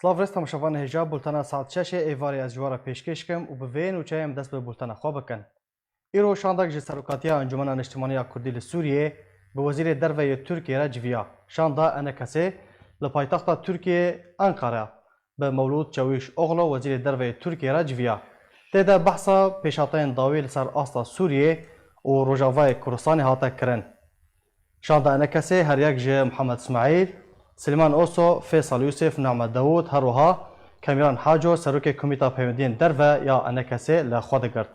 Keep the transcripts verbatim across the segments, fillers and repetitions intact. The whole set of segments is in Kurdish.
Silav rêz temaşevanê hêja, bultena saet şeşê êvarê ez ji we re pêşkêş kim û bi vê nûçeyê em dest bi bultena xwe bikin. Îro şandek ji serokatiya Encûmena Niştimanî ya Kurdî li Sûriyê bi Wezîrê Derve yê Tirkiyê re civiya. Şanda ENKSê li paytexta Tirkiyê Enqere bi Mewlûd Çewîşoglu, Wezîrê Derve yê Tirkiyê re civiya. Tê de behsa pêşhateyên dawî li ser asta Sûriyê û Rojavayê Kurdistanê hate kirin. Şanda ENKSê her yek ji Mihemed Îsmaîl, Silêman Oso, Fêsal Yûsif, Nehmed Dawûd, her wiha Kemîran Haco, serokê Komîta Peywendiyên Derve ya ENKSê li xwe digirt.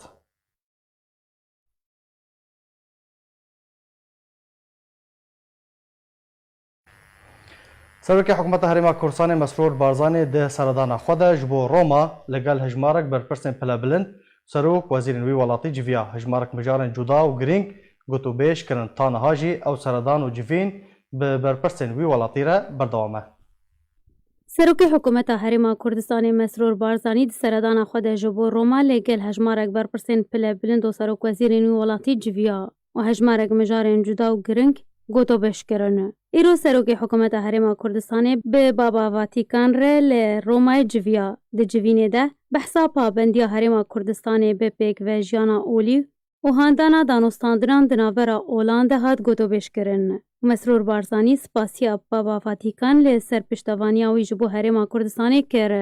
Serokê Hikûmeta Herêma Kurdistanê Mesrûr Barzanî di seredana xwe de ji bo Roma li gel hejmarek berpirsên pilebilind, serok wezîrên wî welatî civiya. Hejmarek mijarên cuda û girîng gotûbêj kirin. Ta niha jî ew seredan û civîn bi berpirsên wî welatî re berdewam e. Serokê Hikûmeta Herêma Kurdistanê Mesrûr Barzanî di seredana xwe de ji bo Roma li gel hejmarek berpirsên pilebilind û serokwezîrên wî welatî civiya û hejmarek mijarên cuda û girîng gotûbêj kirin. Îro Serokê Hikûmeta Herêma Kurdistanê bi Baba Vatikan re li Romayê civiya. Di civînê de behsa pabendiya Herêma Kurdistanê bi pêkvejiyana olî û handana danûstandinan di navbera olan de hat gotûbêjkirin. Mesrûr Barzanî spasiya Baba Vatikan li ser piştevaniya wî ji bo Herêma Kurdistanê kir.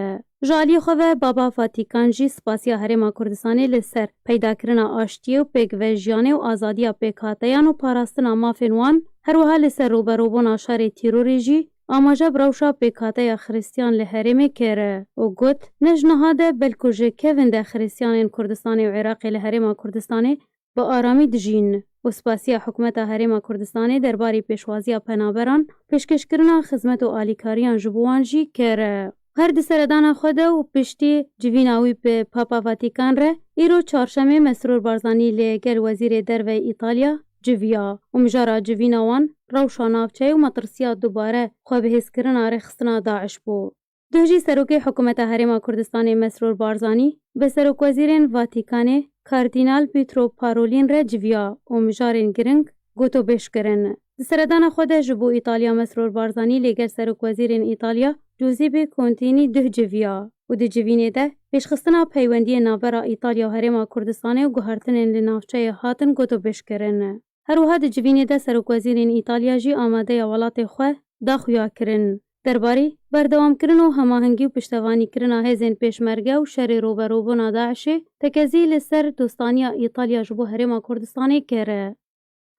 Ji aliyê xwe ve Baba Vatikan jî spasiya Herêma Kurdistanê li ser peydakirina aştiyê û pêkvejiyanê û azadiya pêkhateyan û parastina mafên wan, her wiha li ser rûberûbûna şerê tîrorê jî amaje bi rewşa pêkhateya Xiristiyan li herêmê kir û got, ne ji niha de belku ji kevin de Xiristiyanên Kurdistanê û Iraqê li Herêma Kurdistanê bi aramî dijîn û spasiya Hikûmeta Herêma Kurdistanê derbarê pêşwaziya penaberan, pêşkêşkirina xizmet û alîkariyan ji bo wan jî kir. Her di seredana xwe de û piştî civîna wî bi Papa Vatikan re, îro çarşemê Mesrûr Barzanî li gel Wezîrê Derve Îtalya civiya û mijara civîna wan rewşa navçeyê û metirsiya dubare xwebihêzkirina rêxistina DAIŞ bû. Duh jî Serokê Hikûmeta Herêma Kurdistanê Mesrûr Barzanî bi serokwezîrên Vatikanê Kardînal Pietro Parolin re civiya û mijarên giring gotûbêj kirin. Di seredana xwe de ji bo Îtalya Mesrûr Barzanî lê gel serokwezîrên Îtalya Giuseppe Continî duh civiya û di civînê de pêşxistina peywendiyên navbera Îtalya û Herêma Kurdistanê û guhertinên li navçeyê hatin gotûbêj kirin. Her wiha di civînê de serokwezîrên Îtalya jî amadeya welatê xwe da xuya kirin. Derbarê berdewamkirin û hemahengî û piştevanîkirina hêzên pêşmerge û şerê rûberûbûna DAIŞê, tekezî li ser dostaniya Îtalya ji bo Herêma Kurdistanê kir.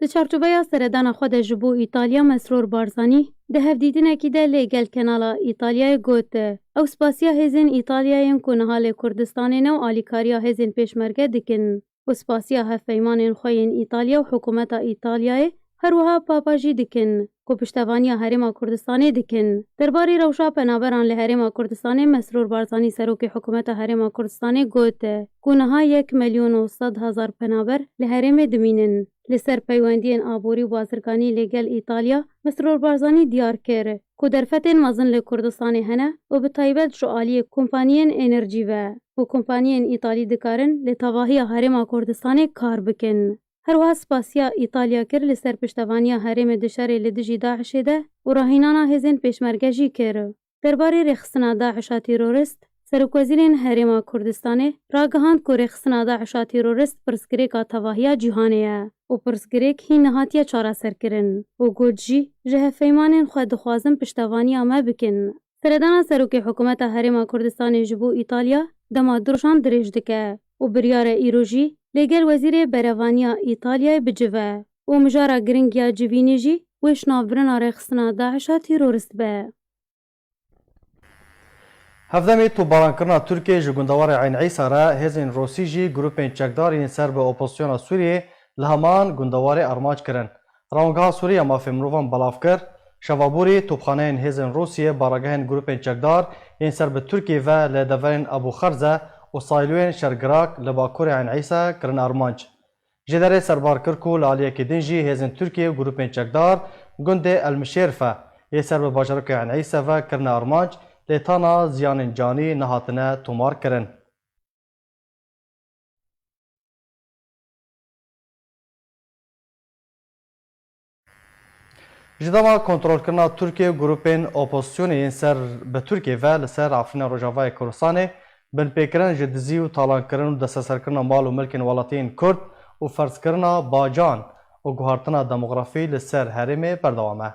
Di çarçoveya seredana xwe de ji bo Îtalya Mesrûr Barzanî di hevdîtinekî de lê gel Kenala Îtalyayê got, ew spasiya hêzên Îtalyayên ku niha li Kurdistanê ne û alîkariya hêzên pêşmerge dikin. û spasiya hevpeymanên xwe yên Îtalya û hikûmeta Îtalyayê, her wiha Papa jî dikin, ku piştevaniya Herêma Kurdistanê dikin. Derbarê rewşa penaberan li Herêma Kurdistanê Mesrûr Barzanî Serokê Hikûmeta Herêma Kurdistanê got, ku niha yek milyon û sed hezar penaber li herêmê dimînin. Li ser peywendiyên aborî û bazirganî li gel Îtalya, Mesrûr Barzanî diyar kir, ku derfetên mezin li Kurdistanê hene û bi taybet ji aliyê kompaniyên enerjî ve û kompaniyên Îtalî dikarin li tevahiya Herêma Kurdistanê kar bikin. Her wiha spasiya Îtalya kir li ser piştevaniya herêmê di şerê li dijî DAIŞê de û rahînana hêzên pêşmerge jî kir. Derbarê rêxistina DAIŞa terorist, Serokwezîrên Herêma Kurdistanê ragihand ku rêxistina DAIŞa terorist pirsgirêka tevahiya cîhanê ye û pirsgirêk hîn nehatiye çareserkirin û got jî, ji hevpeymanên xwe dixwazin piştevaniya me bikin. Seredana Serokê Hikûmeta Herêma Kurdistanê ji bo Îtalya dema du rojan dirêj dike û biryar e îro jî lê gel Wezîrê Berevaniya Îtalyayê bicive û mijara giring ya civînê jî wê ji navbirina rêxistina DAIŞa terorist be. Hevdemê topbarankirina Tirkiyê ji gundewarê Eyn Îsa re hêzên Rûsî jî grûpên çekdar yên ser bi opozisyona Sûriyê li heman gundewarê armanc kirin. Rewingeha Sûrî ya Mafê Mirovan belav kir, şeva borî topxaneyên hêzên Rûsiyê baragehên grûpên çekdar yên ser bi Tirkiyê ve li deverên Ebû Xerze û sîloyên şergirak li bakurê Eyn Îsa kirin armanc. Jêderê serbar kir ku li aliyekî din jî hêzên Tirkiyê û grûpên çekdar gundê El Mişêrfe yê ser bi bajarokê Eyn Îse ve kirine armanc, lê tana ziyanên canî nehatine tomarkirin. Ji dema kontrolkirina Tirkiye û grûpên opozîsyonê yên ser bi Tirkiye ve li ser Efrîna Rojavayê Kurdistanê, binpêkirin ji dizî û talankirin û desteserkirina mal û milkên welatiyên Kurd û ferzkirina bacan û guhartina demografî li ser herêmê berdewam e.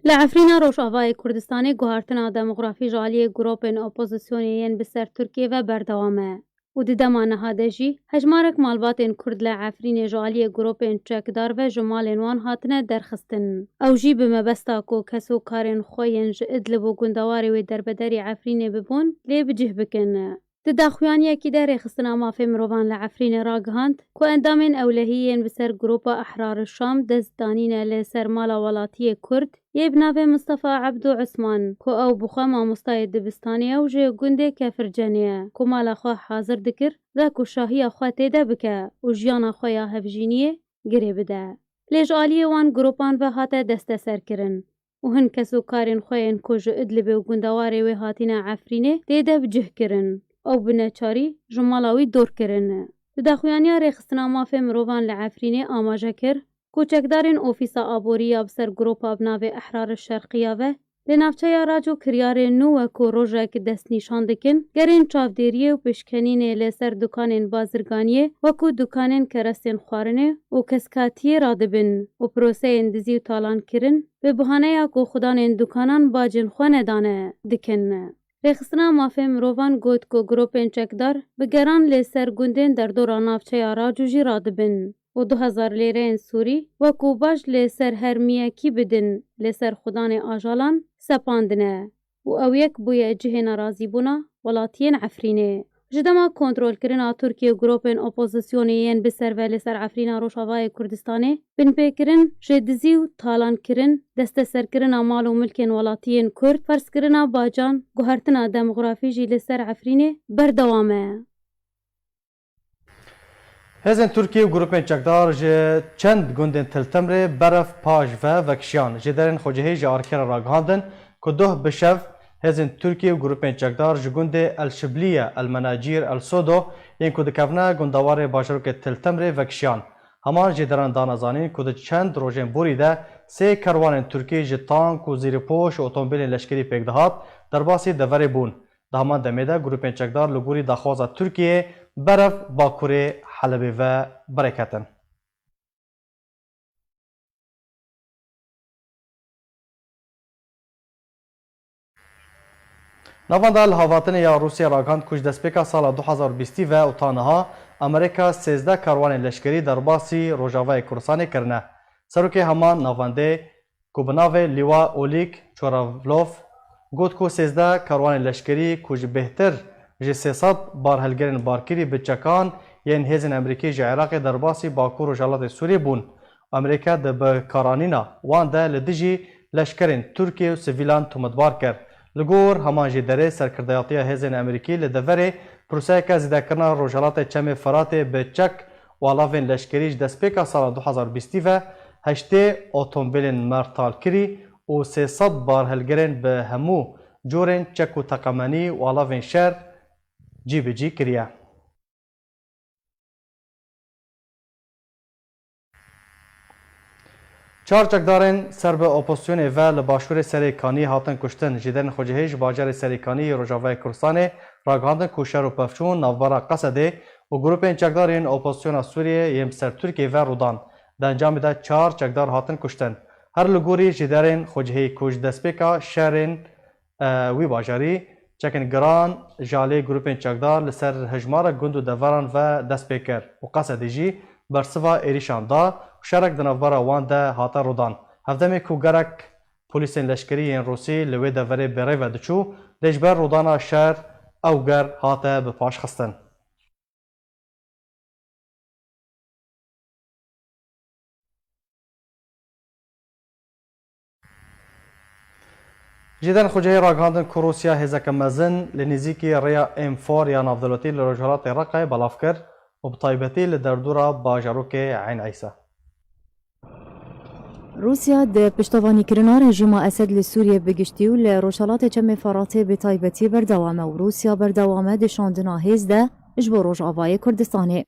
Li Efrîna Rojavayê Kurdistanê guhartina demografî ji aliyê grûpên opozîsyonê yên bi ser Tirkiye ve berdewam e û di dema niha de jî hejmarek malbatên Kurd li Efrînê ji aliyê grûpên çekdar ve ji malên wan hatine derxistin. Ew jî bi mebesta ku kes û karên xwe yên ji Idlib û gundewarê wê derbederî Efrînê bibûn, lê bi cih bikin. Di daxuyaniyekî de Rêxistina Mafê Mirovan li Efrînê ragihand ku endamên ewlehî yên bi ser Grûpa Ehrar Şam dest danîne li ser mala welatiyê Kurd yê bi navê Mistefa Ebdû Usman, ku ew bi xwe mamostayê dibistanê ye û ji gundê Kefircenê ye, ku mala xwe hazir dikir, da ku şahiya xwe tê de bike û jiyana xwe ya hevjîniyê girê bide. Lê ji aliyê wan grûpan ve hate desteserkirin û hin kes û karên xwe yên ku ji Idlibê û gundewarê wê hatine Efrînê tê de bi cih kirin. Ew bi neçarî ji mala wî dor kirin. Di daxuyaniya Rêxistina Mafê Mirovan li Efrînê amaje kir ku çekdarên Ofîsa Aborî ya bi ser grûpa bi navê Ehrar Şerqiya ve li navçeya Rac û kiryarên nû wekû rojek destnîşan dikin, gerên çavdêriyê û pişkenînê li ser dukanên bazirganiyê wekû dukanên kerestên xwarinê û keskatiyê radibin û proseyên dizî û talankirin bi bahaneya ku xudanên dukanan bacên xwe nedane, dikin. Rêxistina Mafê Mirovan got ku grûpên çekdar bi geran li ser gundên derdora navçeya Racû jî radibin û du hezar lêreyên Sûrî wekû bac li ser her miyekî bidin li ser xudanê ajalan sepandine û ew yek bûye cihê nerazîbûna welatiyên Efrînê. Ji dema kontrolkirina Tirkiye û grûpên opozîsyonê yên bi ser ve li ser Efrîna Rojavayê Kurdistanê binpêkirin ji dizî û talankirin, desteserkirina mal û milkên welatiyên Kurd, ferzkirina bacan, guhertina demografî jî li ser Efrînê berdewam e. Hêzên Tirkî û grûpên çekdar ji çend gundên Til Timrê berev paj ve vekişiyan. Jêderên xwecihî ji Arkerê ragihandin ku doh bi şev hêzên Tirkî û grûpên çekdar ji gundê El Şibliye, El Menacîr, El Sodo yên ku dikevne gundewarê bajarokê Til Timrê vekişiyan. Heman jêderan dane zanîn ku di çend rojên borî de sê kerwanên Tirkî ji tank û zîrîpoş û otomobîlên leşkerî pêk dihat derbasî deverê bûn. Di heman demê de grûpên çekdar li gorî daxwaza Tirkiyeyê berev bakurê Helebê ve birêketin. Navenda Lihavhatinê ya Rûsya ragihand ku ji destpêka sala du hezar bîstî ve û ta niha Amerîka sêzdeh karwanên leşkerî derbasî Rojavayê Kurdistanê kirine. Serokê heman navendê ku bi navê Lîwa Olîg Çoravlov got ku sêzdeh karwanên leşkerî ku ji bêhtir ji sê sed barhilgerên barkirî bi çekan yên hêzên Amerîkî ji Iraqê derbasî Bakur Rojhilatê Sûriyê bûn. Amerîka di bikaranîna wan de li dijî leşkerên Tirkiyê û sivîlan tometbar kir. Li gor heman jêderê serkirdeyatiya hêzên Amerîkî li deverê proseyeke zêdekirina Rojhilatê Çemê Firatê bi çek û alavên leşkerî ji destpêka sala du hezar bîstî ve heştê otomobîlên mertalkirî û sê sed barhilgerên bi hemû curên çek û teqemenî û alavên şer cîbicî kiriye. Çar çekdarên ser bi opozîsyonê ve li başûrê Serêkaniyê hatin kuştin. Jêderên xwecihî ji bajarê Serêkaniyê yê Rojavayê Kurdistanê ragihandin ku şer û pevçûn navbera Qesedê û grûpên çekdar yên opozîsyona Sûriyê yên bi ser Tirkiyê ve rûdan. Di encamê de çar çekdar hatin kuştin. Her li gorî jêderên xwecihî ku ji destpêka şerên e, wî bajarî, çekên giran ji aliyê grûpên çekdar li ser hejmarek gund û deveran ve dest pê kir û Qesedê jî bersiva êrîşan da û şerek di navbera wan de hate rûdan. Hevdemê ku gerek polîsên leşkerî yên Rûsî li wê deverê bêrê ve diçû, lê ji ber rûdana şer ew ger hate bi paş xistin. Jêderên xwecihî ragihandin ku Rûsya hêzeke mezin li nêzîkî rêya M çar ya navdewletî li rojhilatê Reqayê belav kir û bi taybetî li derdora bajarokê Eyn Eyse. Rûsya di piştevanîkirina rejîma Esed li Sûriyê bi giştî û li Rojhilatê Çemê Feratê bi taybetî berdewam e û Rûsya berdewam e di şandina hêz de ji bo Rojavayê Kurdistanê.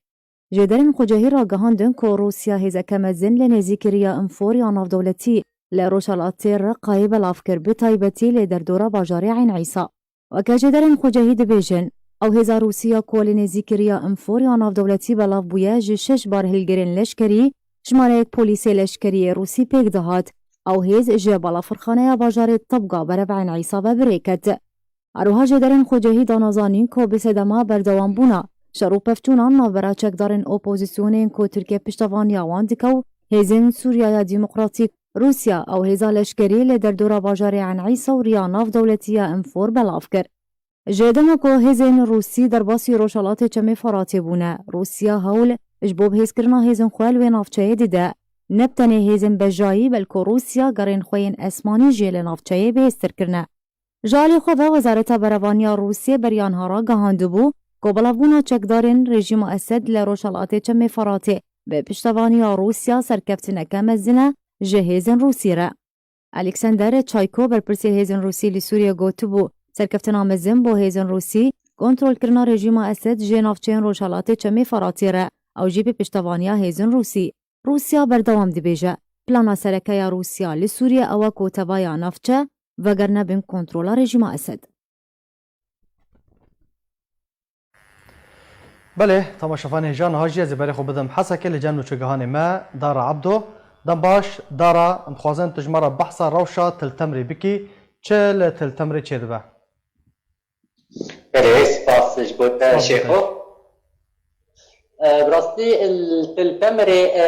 Jêderên xwecehî ragihandin ku Rûsya hêzeke mezin li nêzîkî riya Înfor ya navdewletî li rojhelatê Reqayê belav kir, bi taybetî li derdora bajarê Eyn Îsa. Weke jêderên xwecehî dibêjin, ew hêza Rûsî ya ku li nêzîkî riya Înfor ya navdewletî belav bûye, ji şeş barhilgirên leşkerî, jimareyek polîsê leşkerî yê Rûsî pêk dihat. Ew hêz ji balafirxaneya bajarê Tebga berev Eyn Îsa ve bi rê ket. Her wiha jêderên xwecehî dana zanîn ku bi sedema berdewambûna şer û pevçûnan navbera çekdarên opozisyonên ku Tirkiye piştevaniya wan dike û hêzên Sûriya ya Demokratîk, Rûsya ew hêza leşkerî li derdora bajarê Eyn Îsa û riya navdewletî ya Înfor belav kir. Ji dema ku hêzên Rûsî derbasî Rojhelatê Çemê Feratê bûne, Rûsya hewl ji bo bihêzkirina hêzên xwe li wê navçeyê dide. Ne bi tenê hêzên bejayî, belku Rûsya gerên xwe yên esmanî jî li navçeyê bihêztir kirine. Ji alî xwe ve Wezareta Berevaniya Rûsiyê beriya niha ragihandibû ku belavbûna çekdarên rejîma Esed li Rojhelatê Çemê Feratê bi piştevaniya Rûsya serkeftineke mezin e ji hêzên Rûsî re. Alexander Çayko, berpirsê hêzên Rûsî li Sûriyê gotibû, serkeftina mezin bo hêzên Rûsî, kontrolkirina rejîma Esed ji navçeyên Rojhelatê Çemê Feratê re, ew jî bi piştevaniya hêzên Rûsî. Rûsya berdewam dibêje, plana sereke ya Rûsya li Sûriyê ew e ku tevaya navçe vegerine bin kontrola rejîma Esed. Belê, temaşevanê hêja, niha jî ez ê berê xwe bidim Hesekê, li cem nûçegihanê me, Dara Ebdo. Dem baş, Dara, em dixwazin tu ji me re behsa rewşa Til Temrê bikî. Çi li Til Temrê çêdibe? Belê, spas ji bo te, Spas ji te. Şêxo. E, bi rastî, li Til Temrê, e,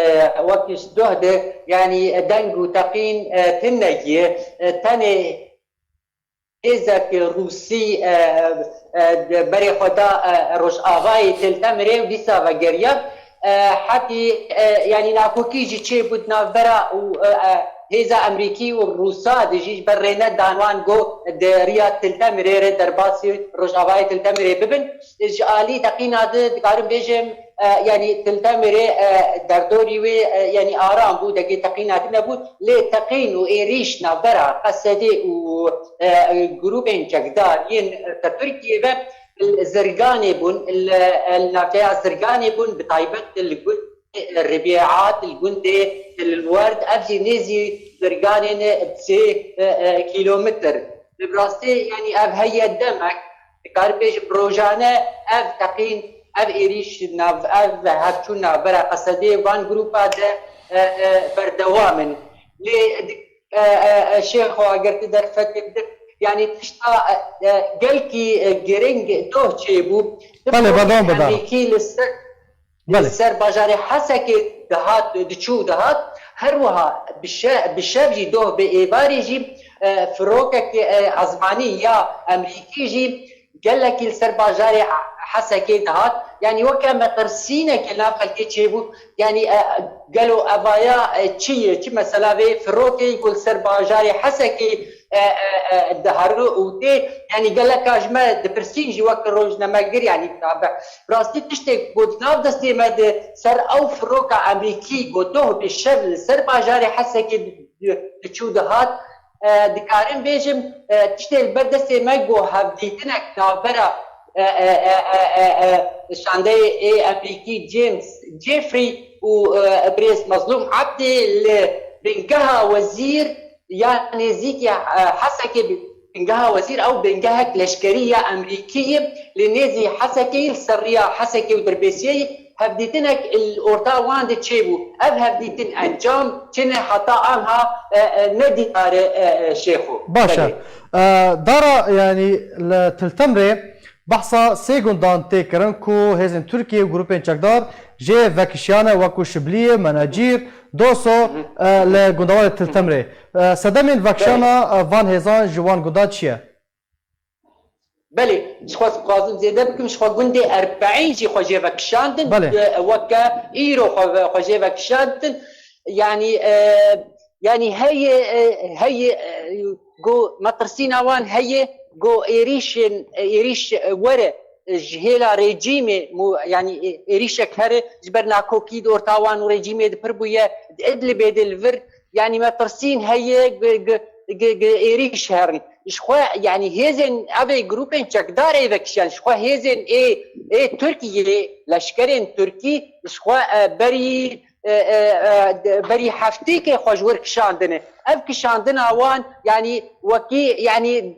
wek ji doh de, yanî deng û teqîn, e, tune ye. E, tenê hêzek Rûsî, e, e, berê xwe da, e, rojavayê Til Temrê û dîsa vegeriya. E, hetî, e, yanî nakokî jî çêbû di navbera û, e, e, hêza Emerîkî û Rûsa de jî ji ber rênedan wan got di riya Til Temrê re derbasî rojavayê Til Temrê bibin. Ji alî teqîna de dikarim bêjim, e, yanî Til Temrê, e, derdorî wê, e, yanî aram bû, degê teqîna tune bû, lê teqîn û êrîş navbera Qesedê û, e, grûpên çekdar yên, e, Tirkiyê ve li Zirganê bûn, li, li navçeya Zirganê bûn, bi taybet li gund Ribîat, li gundê Til Werd, ev jî nêzî Zirganê ne sê, e, e, kîlometr. Bi rastî, yanî ev heye demek, dikarim bêjim rojane ev teqîn, ev êrîş nav, ev hevçûn navbera Qesedê van grûpa de, e, e, berdewam in. Lê di-, e, e, e, Şêxo, eger tu derfetê bide, yanî tişta, e, e, gelkî, e, giring doh çêbû. Belê, berdewam bide. Emerîkî li ser, li Belê. ser bajarê Hesekê dihat, diçû dihat. Her wiha bi şe-, bi şev jî doh bi êvarê jî, e, firokekî, e, ezmanî ya Emerîkî jî gelekî li ser bajarê Hesekê dihat. Yanî weke metirsîneke nav xelkê çêbû. Yanî, e, gelo evaya, e, çi ye? Çi mesela vê firokê ku li ser bajarê Hesekê, e, e, e, dihere û tê? Yanî geleka ji me dipirsîn jî wek rojnamegir, yanî tabe. Rastî tiştê ku di nav destê me de ser ew firoka Emerîkî ku doh bi şev li ser bajarê Hesekê di-, di-, diçû dihat, e, dikarim bêjim, e, tiştê li ber destê me ku hevdîtinek navbera, e, e, e, e, e, e, şandeyê ê Emerîkî James Jeffrey û, e, birêz Mezlûm Ebdî li bingeha wezîr ya nêzîkî, e, Hesekê bi-, bingeha wezîr ew bingehek leşkerî ya Emerîkî ye, li nêzî Hesekê, li ser riya Hesekê û Dirbêsiyê hevdîtinek li orta wan de çêbû. Ev hevdîtin encam çine heta anha, e, e, nedîtare, e, e, Şêxo. Baş e. Belê. E, Dara, yanî li Til Temrê behsa sê gundan tê kirin ku hêzên Tirkiyê û grûpên çekdar jê vekişiyane, wekû Şibliyê, Menecîr, Doso, e, li gundewarê Til Temrê. E, sedemên vekişana, Belê. e, van hêzan ji wan gundan çi ye? Belê, ji xwe dixwazim zêde bikim, ji xwe gundê Erbeîn jî xwe jê vekişandin, Belê. e, weke îro xwe ve-, xwe jê vekişandin. Yanî, e, yanî heye, e, heye, e, go metirsîna wan heye, go êrîşên, e, êrîş, e, were, e, ji hêla rejîmê, mu-, yanî, e, êrîşek here, ji ber nakokî di orta wan û rejîmê de pir bûye, di Idlibê de li vir, yanî metirsîn heye, gi, gi, gi, gi êrîş herin. ji xwe, yanî hêzên evê grûpên çekdar ê vekişiyan, ji xwe hêzên ê, ê Tirkiyê, leşkerên Tirkî, ji xwe, e, berî, e, e, e, de-, berî heftêkê xwe ji wir kişandine. Ev kişandina wan, yanî wekî, yanî,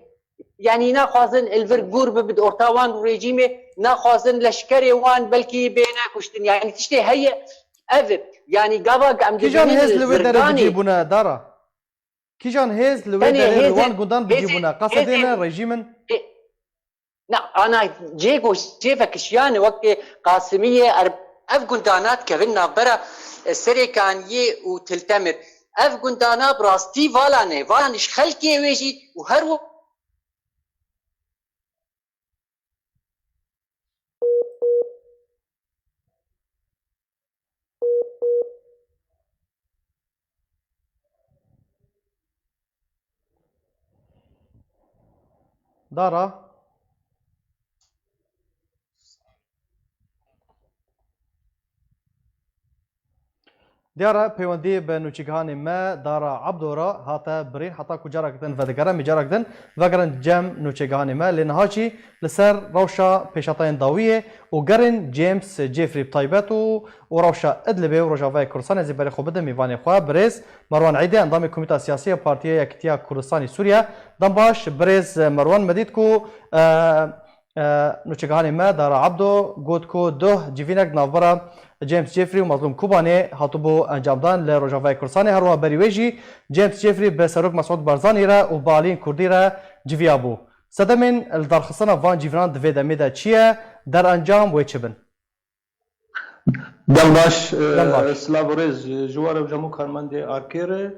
yanî naxwazin li vir gûr bibe di orta wan û rejîmê, naxwazin leşkerê wan belkî bêne kuştin. Yanî tiştê heye, ev, yanî gava em Kîjan dibînin hêz li wê derê zirganê. Bicî bûne, Dara? Kîjan hêz li wê Tenê derê li hêzên, wan gundan bicî hêzên, bûne? Qesedê hêzên, ne, rejîm in? Ê, na, ana cê ku jê vekişiyane wekî Qasimiyê, Er-, ev gundana dikevin navbera, e, Serêkaniyê û Til Temir. Ev gundana bi rastî vala ne. Vala ne ji xelkê wê jî û her wi- Dara. Diyar e, peywendî bi nûçegihanê me Dara Abdo re hate birîn, heta ku careke din vedigere, em ê careke din vegerin cem nûçegihanê me. Lê niha jî li ser rewşa pêşhatayên dawî ye û gerên James Jeffrey bi taybet û, û rewşa Idlibê û Rojavayê Kurdistanê ez ê berê xwe bidim mêvanê xwe, birêz Merwan Eydê, endamê Komîta Siyasî ya Partiya Yekîtiya Kurdistanê Sûriye. Dem baş, birêz Merwan, me dît ku, e, E, nûçegihanê me Dara Abdo got ku duh civînek di navbera James Jeffrey û Mazlûm Kobanê hatibû encamdan li Rojavayê Kurdistanê. Her wiha berî wê jî James Jeffrey bi Serok Mesûd Barzanî re û bi aliyên Kurdî re civiyabû. Sedemên li darxistina van civînan di vê demê de çi ye? Derencam wê çi bin? Dem baş, Dem baş. e, silav û rêz ji we re û ji hemû karmendê Arkê re.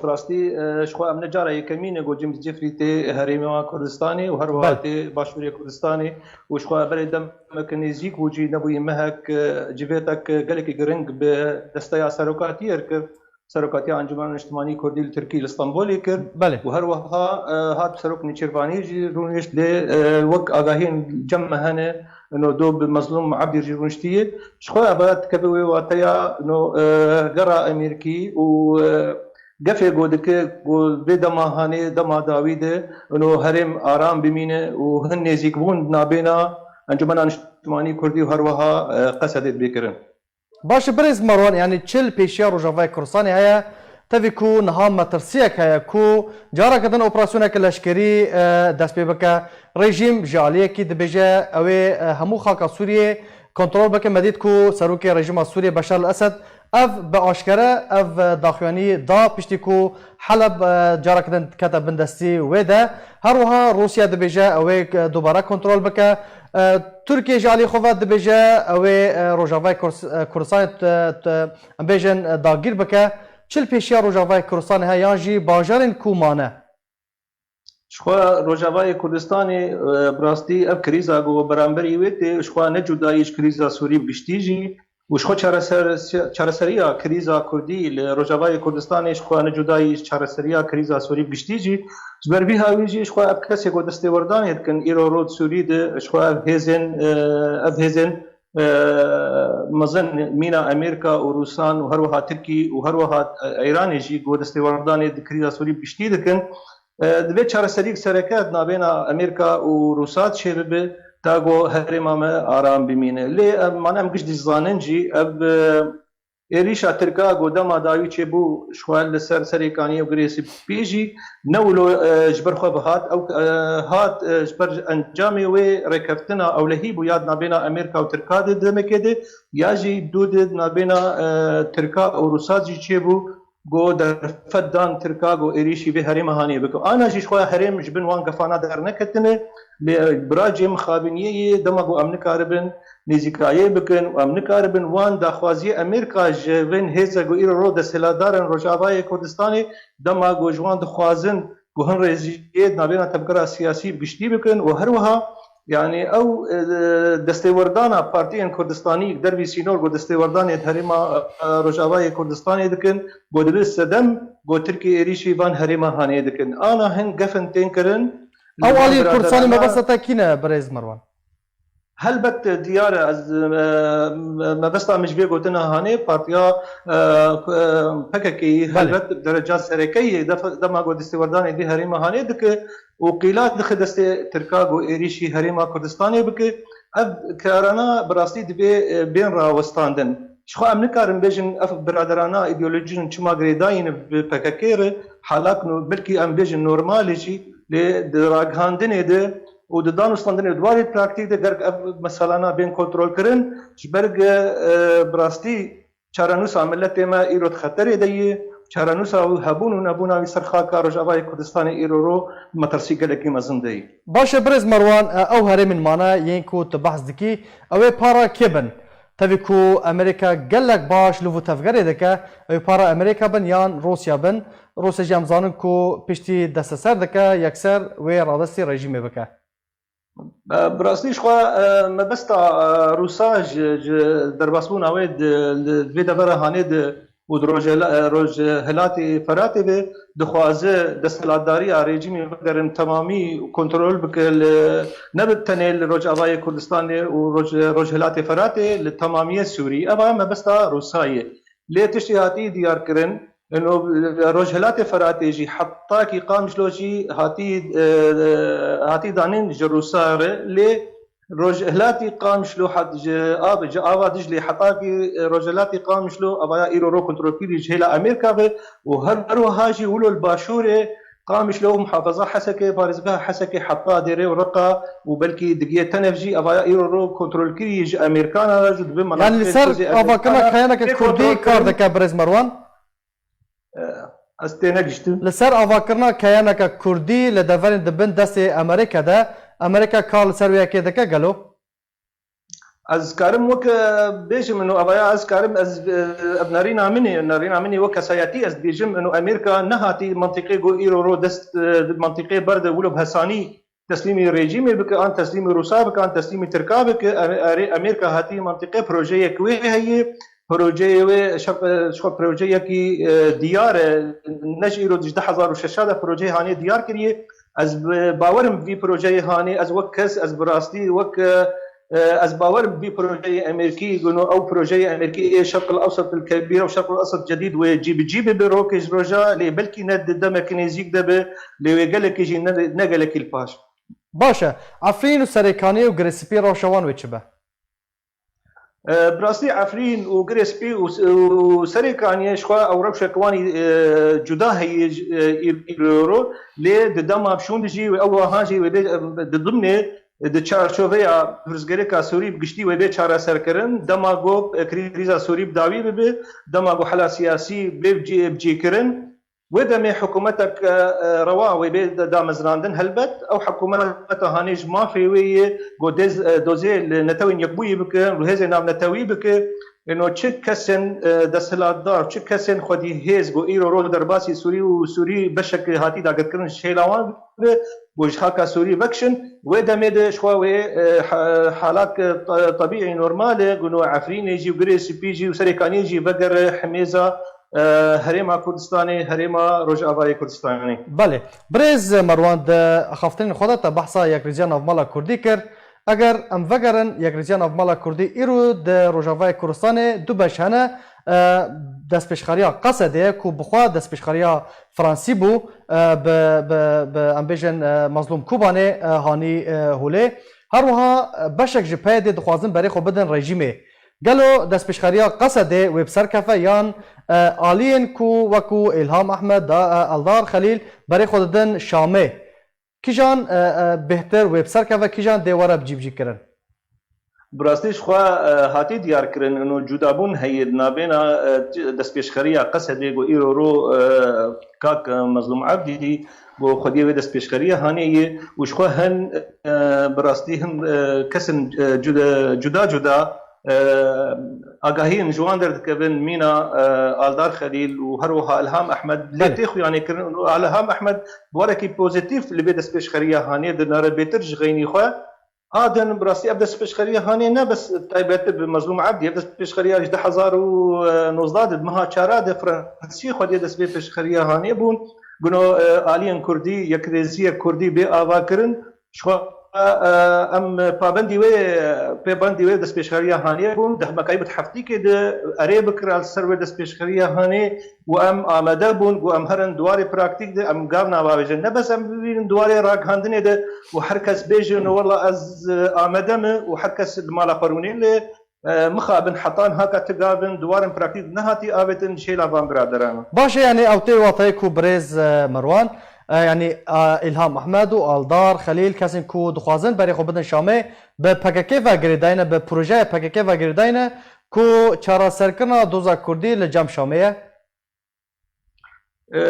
Bi rastî, e, ji xwe em ne cara yekemîn e ku James Jeffrey tê herêma Kurdistanê û her wiha Belê. tê Başûrê Kurdistanê û ji xwe berê demek nêzîk bû jî nebûyî mehek, e, civêtek gelekî giring bi desteya serokatiyê kir. Serokatiya Encûmena Niştimanî Kurdî li Tirkî li Stenbolê kir Belê. û her wiha, e, hat Serok Nêçîrvanî jî rûnişt lê, e, wek agahiyên cem me hene, no do bi Mezlûm Ebdî jî rûniştiye. Ji xwe ev dikeve wê wateya, no, e, gera Amerîkî û, e, gefê ku dike ku vê dema hanê, dema dawî de, no herêm aram bimîne û hin nêzîkbûn nabêna Encûmena Niştimanî Kurdî û her wiha, e, Qesedê dibê kirin. Baş e, birêz Merwan, yanî çi li pêşiya Rojavayê Kurdistanê heye, tevî ku niha metirsiyek heye ku careke din operasyoneke leşkerî, e, dest pê bike. Rejîm ji aliyekî dibêje ew ê, e, hemû xaka Sûriyê kontrol bike. Me dît ku serokê rejîma Sûriyê Beşar el-Esed ev bi aşkere, ev, e, daxuyanî da piştî ku Heleb, e, careke din kete bin destî wê de. Her wiha Rûsya dibêje ew ê, e, dubare kontrol bike. E, Tirkiye ji alî xwe ve dibêje ew ê, e, Rojavayê Kurs-, e, Kurdistanê, e, e, em bêjin, e, dagîr bike. Çi li pêşiya Rojavayê Kurdistanê heye yan jî bajarên ku mane? Ji xwe Rojavayê Kurdistanê, e, bi rastî ev krîza ku beramberî wê tê, ji xwe ne cudayî ji krîza Sûrî bi giştî jî û ji xwe çareser-, çareseriya krîza Kurdî li Rojavayê Kurdistanê ji xwe ne cudayî ji çareseriya krîza Sûrî bi giştî jî. Ji ber vî hawî jî ji xwe ev kesê ku destêwerdanê dikin îro roj Sûrî de, ji xwe ev hêzên, e, ev hêzên, e, mezin mîna Amerîka û Rûsan û her wiha Tirkî û her wiha, e, Îranê jî ku destêwerdanê di krîza Sûrî bi giştî dikin. E, divê çareseriyek sereke di navêna Amerîka û Rûsat çêbibe, ta ku herêma me aram bimîne. Lê em, mane em giş dizanin jî, ev, e, êrîşa Tirka ku dema dawî çêbû, ji xwe li ser Serêkaniyê û Girê Spî jî ne wilo, e, ji ber xwe bihat. Ew, e, hat, e, ji ber encamê wê rêkeftina ewlehî bû ya di navêna Amerîka û Tirka de di demekê de, ya jî dû de di navêna, e, Tirka û Rûsat jî çêbû. Ku derfet dan Tirka ku êrîşî vê herêma hanê bike. Ana jî ji xwe herêm ji bin wan gefana derneketine, lê biracê mixabiniyê yê dema ku em nikaribin nêzîkayê bikin û em nikaribin wan daxwaziyê Amerîka ji vên hêze ku îro ro desthilatdar in Rojavayê Kurdistanê, dema ku ji wan dixwazin ku hin rêziyê di navêna tevgera siyasî bi giştî bikin û her wiha Yanî ew, e, destêwerdana partiyên Kurdistanî dervî sînor ku destêwerdanê di herêma, e, Rojavayê Kurdistanê dikin, ku dibe sedem ku Tirkiye êrîşî van herêma hanê dikin. Ana hin gef in tên kirin. Ew alî Kurdistanê mebesta te kî ne, birêz Merwan? Helbet diyar e, ez, e, mebesta min ji vê gotina hanê partiya, e, P K K'yî Belê. Helbet dereca serekeyê def-, dema ku destêwerdanê dî herêma hanê dike û qîla dixe destê Tirka ku êrîşî herêma Kurdistanê bike, ev karana bi rastî divê, e, bên rawestandin. Ji xwe em nikarin bêjin ev biraderana îdeolojî çima girêdayî ne bi P K K re, halak no-, belkî em bêjin normalê jî, lê di ragihandinê de û di danûstandinê di warê praktîk de gerek ev meselana bên kontrolkirin, ji ber ku, e, bi rastî çarenûsa miletê me îro di xeterê de ye, çarenûsa wî hebûn û nebûna wî ser xaka Rojavayê Kurdistanê îro ro metirsî gelekî mezin de ye. Baş e, birêz Merwan, e, ew herêmên mane yên ku tu behs dikî, ew ê para kê bin? Tevî ku Amerîka gelek baş li vû tevgerê dike, ew ê para Amerîka bin yan Rûsya bin? Rûsya jî em zanin ku piştî desteser dike, yekser wê radestî rejîmê bike. E, bi rastî ji xwe, e, mebesta, e, Rûsa ji, ji derbasbûna wê di, li vê devera hanê de û di rojhela-, e, rojhilatê Feratê de dixwaze desthilatdariya rejîmê vegerin temamî kontrol bike li, ne bi tenê li Rojavayê Kurdistanê û roj-, rojhilatê Feratê, li temamiyê Sûrî. Eva mebesta Rûsa ye. Lê tiştê hatî diyarkirin, ino, Rojhilatê Feratê jî hetakî Qamişlo jî hatî, e, hatî danîn ji Rûsa re, lê Rojhilatê Qamişlo het-, ji av-, ji ava Diclê hetakî, e, Rojhilatê Qamişlo avaya îro ro kontrolkirî ji hêla Amerîka ve û her, her wiha jî wilo li başûrê Qamişlo û muhafaza Hesekê, parêzgeha Hesekê heta Dêrê û Reqa û belkî digiyê Tenef jî avaya îro ro kontrolkirî ji Amerîkana re jî dibe. Yani li ser avakirina kayaneke kurdî kar dike, birêz Merwan? E, ez tênegiştim. Li ser avakirina kayaneke kurdî li deverên di bin destê Amerîka de, Amerîka kar li ser wê yekê dike gelo? Ez karim weke bêjim, ino avaya ez karim, ez, e, ev nerîna min e, nerîna min e wek kesayetî ez dibêjim, ino Amerîka nehatî mentiqê ku îro ro dest, e, mentiqê berde wilo bi hesanî teslîmî rejîmê bike, an teslîmî Rûsa bike, an teslîmî Tirka bike. Em-, erê Amerîka hatî mentiqê projeyek wê heye, projeyê wê şeq-, e, şeq-, projeyekî, e, diyar e, ne ji îro ji du hezar û şeş de projeyê hanê diyar kiriye. Ez bi bawerim vî projeyê hanê, ez wek kes, ez bi rastî wek, e, e, ez bawerim vî projeyê Amerîkî, gino ew projeyê Amerîkî ê Şerq el Ewsat el Kebîr û Şerq el Ewsat Cedîd wê cî bi cî bibe rokê ji roja, lê belkî ne di demeke nêzîk de be, lê wê gelekî jî ne, ne gelekî li paş. Baş e. Efrîn û Serêkaniyê û Girê Spî rewşa wan wê çi be? E, bi rastî Efrîn û Girê Spî û, û Serêkaniyê ji xwe ew rewşeke wan, e, cuda heye, e, î-, îro ro, lê di dema şûn de jî ew wiha jî wê bê, e, di dimnê, di çarçoveya pirsgirêka Sûrî bi giştî wê bê çareserkirin, dema ku, e, krîza Sûrî bi dawî bibe, dema ku hela siyasî bê bi cî-, bi cîkirin, Wê demê hikûmetek, e, e, rewa wê bê da-, damezrandin. Helbet ew hikûmeta hanê ji mafê wê yê ku dêz-, e, dozê li Netewên Yekbûyî bike, li hêzên navnetewî bike. Êno çi kesên, e, desthilatdar, çi kesên xwedî hêz ku îro ro derbasî Sûrî û Sûrî beşek hatî dagirkirin ji hêla wan be, ku ji xaka Sûrî vekişin. Wê demê de ji xwe wê, e, ha-, halak, e, te-, tebîî normal e, ku no Efrînê jî û Girê Spî jî û Serêkaniyê jî vegere himêza e, Herêma Kurdistanê, Herêma Rojavayê Kurdistanê. Belê. Birêz Merwan, di axaftinên xwe de te behsa Yekrêziya Navmala Kurdî kir. Eger em vegerin, Yekrêziya Navmala Kurdî îro di Rojavayê Kurdistanê du beş hene. E, destpêşxeriya Qesedê ku bi xwe destpêşxeriya Fransî bû, e, bi, bi, bi, em bêjin, e, Mazlûm Kobanê, e, hanî, e, holê. Her wiha, e, beşek ji PYD'ê dixwazin berê xwe bidin rejîmê. Gelo destpêşxeriya Qesedê wê bi ser kefe yan, e, aliyên ku wekû Îlham Ehmed, da, e, Eldar Xelîl berê xwe didin Şamê? Kîjan, e, e, bêhtir wê bi ser keve, kîjan dê were bi cî bi cî kirin? Bi rastî ji xwe, e, hatî diyar kirin, ino cudabûn heye di navbêna, e, destpêşxeriya Qesedê ku îro ro, e, kak, e, Mezlûm Ebdî, Bo xwediyê wê destpêşxeriya hanê yê û ji xwe hin, e, bi rastî hin, e, kesin, e, cuda, cuda cuda, e, agahiyên ji wan derdikevin mîna, e, Aldar Xelîl û her wiha Ilham Ehmed lê Belê. Tê xuyanê kirin û Ilham Ehmed bi warekî pozîtîf li vê destpêşxeriya hanê dinere bêtir ji xeynî xwe. A din, bi rastî ev destpêşxeriya hanê ne bes taybet bi Mezlûm Ebdî, ev destpêşxeriya ji du hezar û nozdeh de, meha çara de Fransî xwediyê dest vê pêşxeriya hanê bûn. Guno, e, aliyên Kurdî, yekrêziyek Kurdî bê ava kirin, ji xwe e, em pabendî wê, pêbendî wê destpêşxeriya hanê bûn. Dehmekayî bi heftîkê de erê bikira li ser wê destpêşxeriya hanê û em amade bûn ku em herin di warê praktîk de em gav nava bêjin. Ne bes em bibînin di warê ragihandinê de û her kes bêjin, wela ez, e, amade me û her kes li mala xwe rûnê lê, e, mixabin hetan haka ti gavin di warên praktîk de nehatî avêtin ji hêla van biraderan. Baş e, yanî ew tê watayê ku birêz, e, Merwan, e, yanî, e, Îlham Ehmed û Aldar Xelîl kesên ku dixwazin berê xwe bidin Şamê, bi P K K ve girêdayî ne, bi projeyê P K K ve girêdayî ne ku çareserkirina doza Kurdî li cem Şamê ye? E,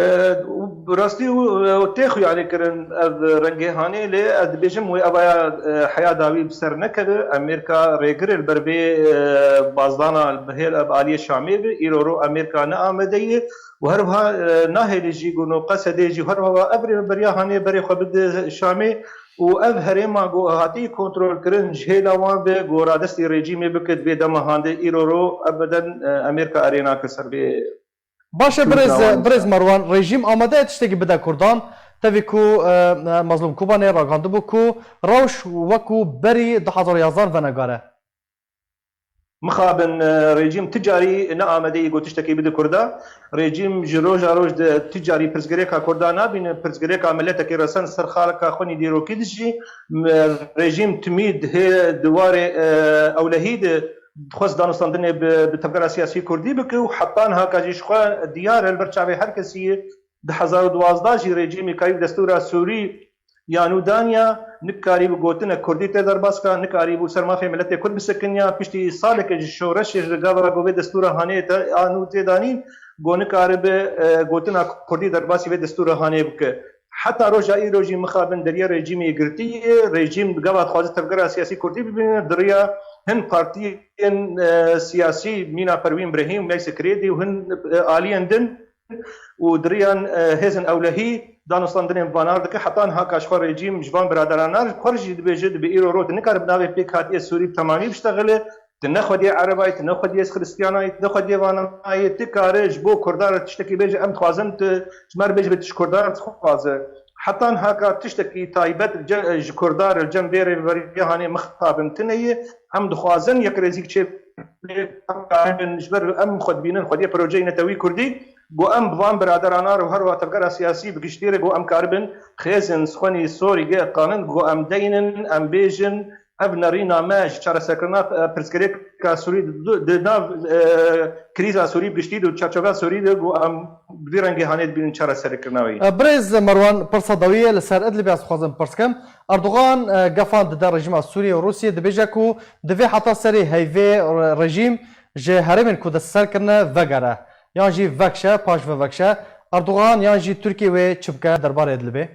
û bi rastî û, û tê xuyanê kirin ev rengê hanê, lê ez dibêjim wê evaya, e, heya dawî bi ser nekeve. Amerîka rêgirê li ber vê, e, bazdana bi hêl bi aliyê Şamê be. Îro ro Amerîka ne amade ye û her wiha, e, nahêle jî ku no qesedê jî her wiha ev rêveberiya hanê berê xwe bide Şamê û ev herêma ku hatî kontrolkirin ji hêla wan be ku radestî rejîmê bike di vê dema han de îro ro ebeden, e, Amerîka erê nake ser vê. Baş e, birêz, birêz Merwan, rejîm amade ye tiştekî bide Kurdan? Tevî ku, e, e, Mazlûm Kobanê ragihandibû ku rewş wekû berî du hezar û yazdan venegare. Mixabin, e, rejîm ti carî ne amade ye ku tiştekî bide Kurda. Rejîm ji roja roj de ti carî pirsgirêka Kurda nabîne, pirsgirêka miletekî resen ser xaleka xwe nî dîrokî dijî. M-, rejîm timî dihê di warê, e, ewlehî de dixwest danûstandinê bi, bi tevgera siyasî kurdî bike û heta niha ka jî ji xwe diyar e, li ber çavê her kesî ye. Di hezar û duwazdeh jî rejîmê ka yî destûra Sûrî ya nû daniya, nikarî bi gotinek kurdî tê derbas ka, nikarî bû ser mafê miletê kurd bisekiniya. Piştî saleke ji şoreşê ji gava re ku vê destûra hanê te a nû tê danîn, ku nikaribe, e, gotina kurdî derbasî vê destûra hanê bike. Heta roja îro jî mixabin deriyê rejîmê girtî ye. Rejîm gava dixwaze tevgera siyasî kurdî bibîne, di riya hin partiyên, e, siyasî mîna Perwîn Brehîm, Meysî Kirêdî û hin, e, aliyên din û di riyan, e, hêzên ewlehî danûstandinên vanar dike. Heta niha ka ji xwe rejîm ji van biraderana ji xwe jî dibêje, dibê îro roj nikare bi navê pêkhatiyê Sûrî bi temamî biştexile. Tu ne xwediyê Erebayî, tu ne xwediyê Xiristiyanayî, tu ne xwediyê vana nayê, tu kare ji bo Kurdan re tiştekî bêje, em dixwazin tu ji me re bêje, tu ji Kurdan re dixwaze. Heta niha ka tiştekî taybet li ce-, ji Kurdan re li cem vê rêveberiya hanê mixabin tune ye. Em dixwazin yekrêzîk çê bê, em karibin ji ber em xwe dibînin xwediyê projeyê netewî kurdî, ku em bi van biraderana re û her wiha tevgera siyasî bi giştî re ku em karibin xêzin xwenî sorî gê qanin ku em deynin, em bêjin, ev nerîna me ji çareserkirina, e, pirsgirêka Sûrî di, di nav, e, krîza Sûrî bi giştî de û çarçoveya Sûrî de ku em bi vî rengê hanê dibînin çareserkirina wê. E, birêz Merwan, pirsa dawî ye li ser Idlibê ez dixwazim pirs kim. Erdogan, e, gefan dide rejîma Sûriyê û Rûsiyê, dibêje ku divê heta serê heyvê re-, rejîm ji herêmên ku destser kirine vegere. Yan jî vekşe, paş ve vekşe. Erdogan yan jî Tirkiye wê çi bike derbarê Idlibê?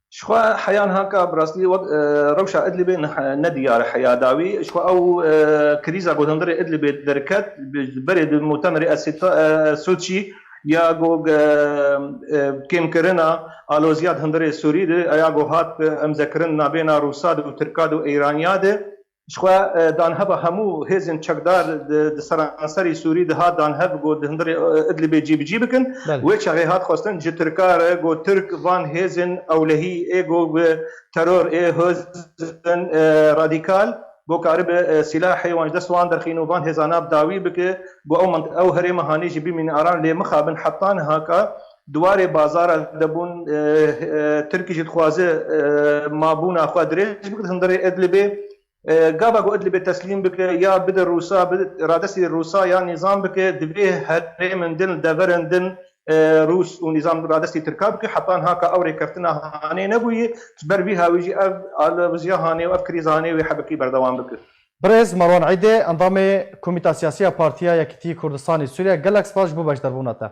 Ji xwe heya niha ka bi rastî wek, e, rewşa Idlibê ne, ne diyar e heya dawî. Ji xwe ew, e, krîza ku hundirê Idlibê derket, bi, berê di mutemerê Esita-, e, Soçî ya ku, e, e, kêmkirina aloziya di hundirê Sûrî de, ya ku hat, e, emzekirin nabêna Rûsa de û Tirka de û Îraniya de. Ji xwe, e, danheva hemû hêzên çekdar di, di seranserî Sûrî de hat danhev ku di hundirê, e, Idlibê cî bi cî bikin. Belê. Wê çaxê hat xwestin ji Tirka re ku Tirk van hêzên ewlehî ê ku bi teror ê hêzên, e, radîkal ku karibe, e, sîlahê wan ji dest wan derxîn û van hêzana bi dawî bike, ku ew mant-, ew herêma hanê jî bimîne aran lê mixabin heta niha ka di warê bazara de bûn, e, e, Tirkî jî dixwaze, e, mabûna xwe dirêj bike di hundirê Idlibê. E, gava ku Idlibê teslîm bike ya bide Rûsa, bide radestî Rûsa ya nîzam bike, divê herêmên din, deverên din, e, Rûs û nîzam radestî Tirka bike. Heta niha ka ew rêkeftina hanê nebûye, ji ber vî hawî jî ev aloziya hanê û ev krîza hanê wê hebekî berdewam bike. Birêz Marwan Îdê, endamê Komîta Siyasî ya Partiya Yekîtî Kurdistanê Sûriye, gelek spas ji bo beşdarbûna te.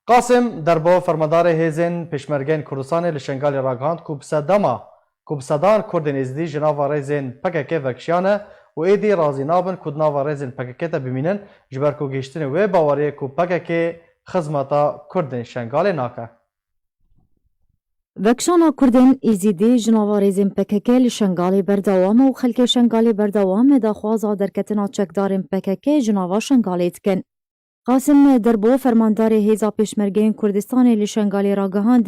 Qasim Derbo, fermandarê Hêzên Pêşmergeyên Kurdistanê li Şengalê ragihand ku bi sedema, ku bi sedan Kurdên Êzidî ji nava rêzên P K K vekişiyane û êdî razî nabin ku di nava rêzên P K K de bimînin, ji ber ku gihiştinê wê baweriyê ku P K K xizmeta Kurdên Şengalê nake. Vekişana Kurdên Êzîdî ji nava rêzên P K K li Şengalê berdewam e û xelkê Şengalê berdewam e daxwaza derketina çekdarên P K K ji nava Şengalê dikin. Qasim Derbo, fermandarê Hêza Pêşmergeyên Kurdistanê li Şengalê ragihand,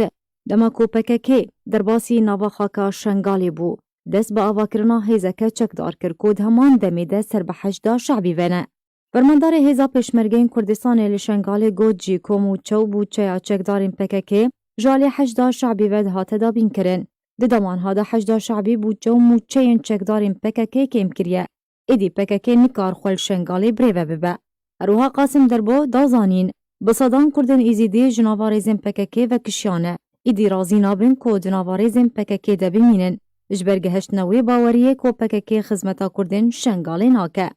Dema ku P K K derbasî nava xaka Şengalê bû, dest bi avakirina hêzeke çekdar kir ku di heman demê de ser bi heşda şebî ve ne. Fermandarê Hêza Pêşmergeyên Kurdistanê li Şengalê got jî ku mûçe û bûçeya çekdarên P K K ji alî heşda şebî ve dihate dabînkirin. Di demanha de heşda şebî bûçe û mûçeyên çekdarên P K K kêm kiriye. Êdî P K K nikar xwe li Şengalê birêve bibe. Herwiha Qasim Derbo da zanîn, bi sedan Kurdên Êzîdî ji nava rêzên P K K vekişiyane. Êdî razî nabin ku di nava rêzên P K K de bimînin, ji ber gihiştina wê baweriyê ku P K K xizmeta Kurdên Şengalê nake.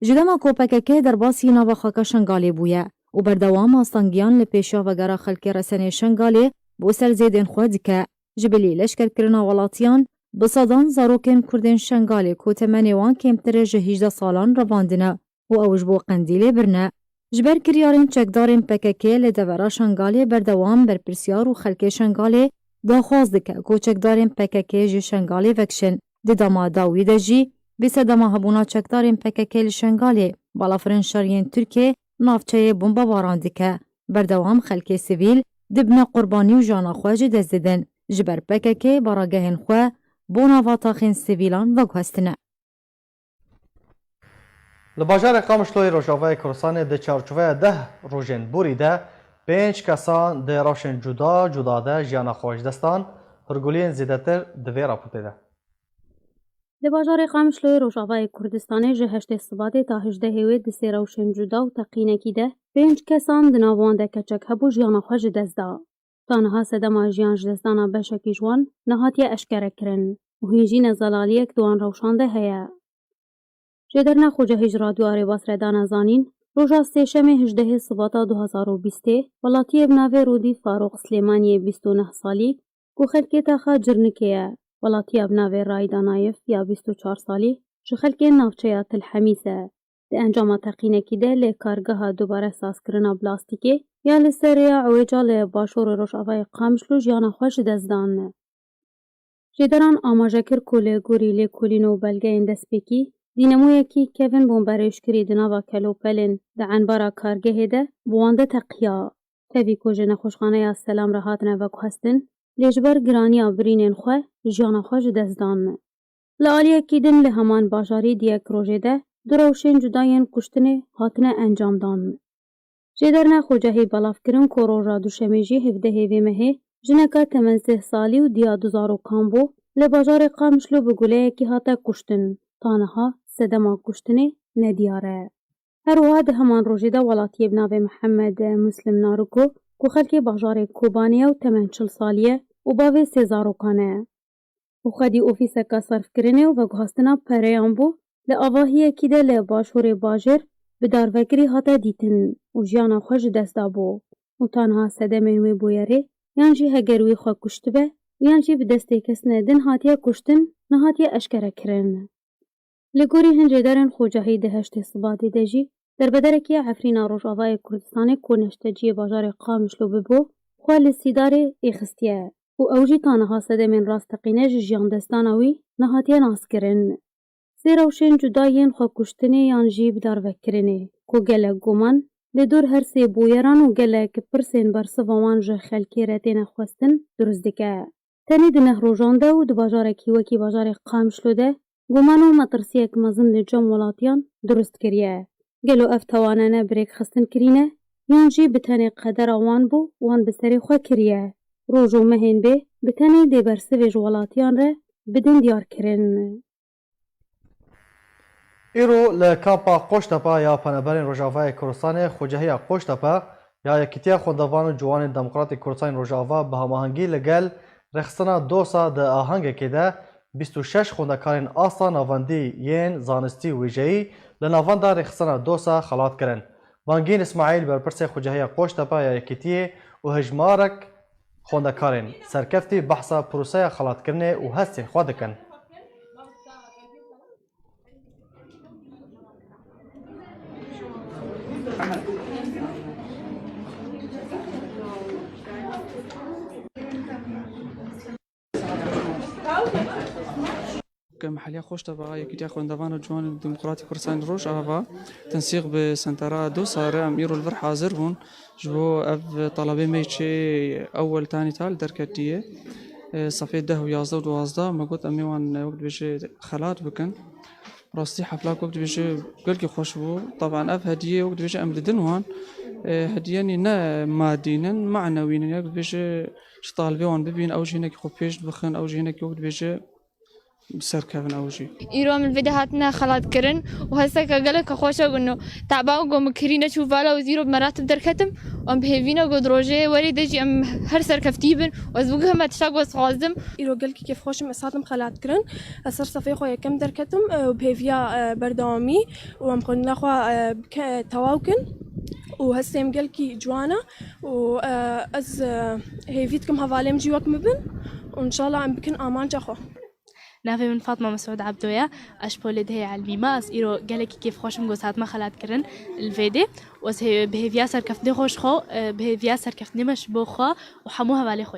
Ji dema ku P K K derbasî nava xaka Şengalê bûye û berdewam astangiyan li pêşiya vegera xelkê resenê Şengalê bo ser zêdên xwe dike, ji bilî leşkerkirina welatiyan bi sedan zarokên Kurdên Şengalê ku temenê wan kêmtir e ji hîjdeh salan revandine û ew ji bo Qendîlê birine. Ji ber kiryarên çekdarên P K K li devera Şengalê berdewam berpirsiyar û xelkê Şengalê daxwaz dike ku çekdarên P K K ji Şengalê vekişin. Di dema dawî de jî, bi sedema hebûna çekdarên P K K li Şengalê, balafirên şeriyên Tirkiyê navçeyê bombebaran dike. Berdewam xelkê sivîl dibine qurbanî û jana xwe ji dest didin. Ji ber P K K baragehên xwe bona vataxên sivîlan veguhestine. Li bajarê Qamişloyê Rojavayê Kurdistanê di çarçoveya deh rojên borî de pênc kesan di rewşên cuda cuda de jiyana xwe ji dest dan. Hûrguliyên zêdetir di vê raportê de. Li bajarê Qamişloyê Rojavayê Kurdistanê ji heştê Sibatê ta hejdehê wê di sê rewşên cuda û teqînekî de pênc kesan di nav wan de keçek hebû jiyana xwe ji dest da. Ta niha sedema jiyan ji destdana beşekî ji wan nehatiye eşkerekirin û hîn jî ne zelaliyek di wan rewşan de heye. Jêderna Xocahî ji Radyo Arêbas re dane zanîn, roja Sêşemê hejdehê Sibata du hazar û bîstê, welatiyê bi navê Rûdî Farûq Silêmaniyê bîst û neh salî, ku xelkê taxa Cirnikê ye, welatiya bi navê Rayda Nayif ya bîst û çar salî, ji xelkê navçeya Til Hemîs e. Di encama teqînekî de li kargeha dubare sazkirina plastîkê ya li ser rêya Ewêca li başûrê rojavayê Qamişlo jiyana xwe ji dest dan. Jêderan amaje kir ku li gorî lêkolîn û belgeyên destpêkî, dînemoyekî kevin bomberêjkirî di nava kelopelên di enbara kargehê de bi wan de teqiya. Tevî ku ji nexweşxaneya Selam re hatine veguhestin, lê ji ber giraniya birînên xwe jiyana xwe ji dest dan. Li aliyekî din li heman bajarî di yek rojê de du rewşên cuda yên kuştinê hatine encamdan. Jêderna Xocahî belav kirin ku roja Duşemê jî hevdehê vê mehê jineka temen sih salî û diya du zarokan bû, li bajarê Qamişlo bi guleyekî hate kuştin. Ta niha sedema kuştinê nediyar e. Her wiha di heman rojê de welatiyê bi navê Mihemed Muslim Naruko, ku xelkê bajarê Kobanê ye û temen çil salî ye û bavê sê zarokan e û xwedî ofîseka serfkirinê û veguhastina pereyan bû, li avahiyekî de li başûrê bajêr bi darvekirî hate dîtin û jiyana xwe ji dest dabû û ta niha sedemên wê bûyerê yan jî heger wî xwe kuştibe û yan jî bi destê kesine din hatiye kuştin, nehatiye eşkere kirin. Li gorî hin jêderên Xocahî di heştê Sibatê de jî derbederekî Efrîna Rojavayê Kurdistanê ku neşteciyê bajarê Qamişlo bibû, xwe li Sîdarê êxistiye û ew jî ta niha sedemên rasteqîne ji jiyandestdana wî nehatiye naskirin. Sê rewşên cuda yên xwekuştinê yan jî bidarvekirinê ku gelek guman li dor her sê bûyeran û gelek pirsên bersiva wan ji xelkê re têne xwestin dirust dike. Tenê di neh rojan de û di bajarekî wekî bajarê Qamişlo de guman û metirsiyek mezin li cem welatiyan dirust kiriye. Gelo ev tewanene bi rêkxistin kirîne yan jî bi tenê qedera wan bû, wan bi serê xwe kiriye? Roj û mehên bê bi tenê dê bersivê ji welatiyan re bidin diyarkirin. Îro li kampa Qoştepe ya Penaberên Rojavayê Kurdistanê, Xocehiya Qoştepe ya Yekîtiya Xwendevan û Ciwanên Demokratê Kurdistanên Rojava bi hemahengî li gel rêxistina dosa di ahengekê de bîst û şeş xwendekarên asta navendî yên zanistî û wêjeyî li navenda rêxistina dosa xelat kirin. Bangîn Îsmaîl, berpirsê Xocehiya Qoştepe ya Yekîtiyê û hejmarek xwendekarên serkeftî behsa proseya xelatkirinê û hestên xwe dikin. Ke meheliya Xweşteva, Yekîtiya Xwendevana Ciwanên Demokratîk Kurdistanê Rojava, tensîq bi sentera Dosare, em îro li vir hazir bûn. Ji bo ev telebê me çê ewel tanî tal derketiye. E, sefê deh û yazdeh û duwazdeh, me got em ê wan, e, wek dibêje xelat bikin. Rastî hefla wek dibêje gelkî xweş bû. Taban ev hediyê wek dibêje em didin wan. E, hediyenî ne madî nin, manewî nin. Wek dibêje ji talibê wan bibîn, ew jî hinekî xwe pêş bixin, ew jî hinekî wek dibêje bi ser kevin ew jî. Îro em li vê de hatine xelatkirin û hesteke gelek xweş e ku teba ku min kirî neçû vala û zîro bi meratib derketim û em bi hêvî ne ku di rojê werê de jî em her serkeftî bin û ez biguhime tişta ku ez dixwazim. Îro gelkî kêfxweş im, ez hatim xelatkirin. Ez ser sefê xwe yekem derketim, e, û bi hêviya, e, berdewamî û em xwendina xwe, e, bike-, tewaw kin û hestê min gelkî ciwan e û, e, ez, e, hêvî dikim hevalên min jî wek min bin û înşallah em bikin amanca xwe. Navê min Fatma Mesûd Ebdo ye. Ez ji polê dehê Elmî me. Ez îro gelekî kêfxweş im ku ez hatime xelatkirin li vê dê. Û ez hê-, bi hêviya serkeftinê xwe ji xwe, e, bi hêviya serkeftinê me ji bo xwe û hemû hevalê xwe.